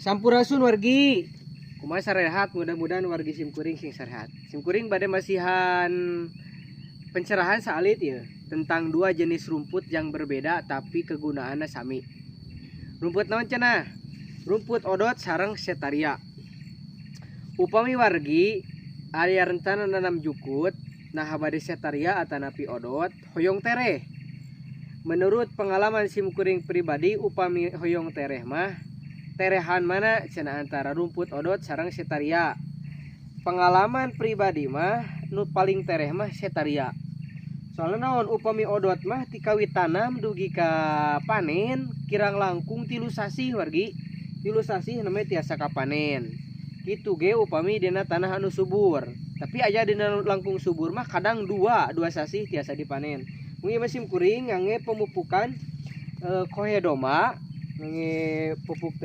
Sampurasun, wargi. Kumaha, sarehat? Mudah-mudahan wargi simkuring sing sarehat. Simkuring bade masihan pencerahan saalit ya tentang dua jenis rumput yang berbeda tapi kegunaannya sami. Rumput naon cenah? Rumput odot sareng setaria. Upami wargi aya rencana nanam jukut, nah, bade setaria atanapi odot, hoyong tereh. Menurut pengalaman simkuring pribadi, upami hoyong tereh mah terehan mana cenah antara rumput odot sareng setaria? Pengalaman pribadi mah nu paling tereh mah setaria. Soalnya naon? Upami odot mah ti kawit tanam dugi ka panen kirang langkung 3 sasih, wargi. 3 sasih namanya tiasa kapanen gitu ge upami dina tanah anu subur. Tapi aya dina langkung subur mah kadang 2 2 sasih tiasa dipanen. Mungkin masih kuring ngangge pemupukan kohe domba, ngangge pupuk teh.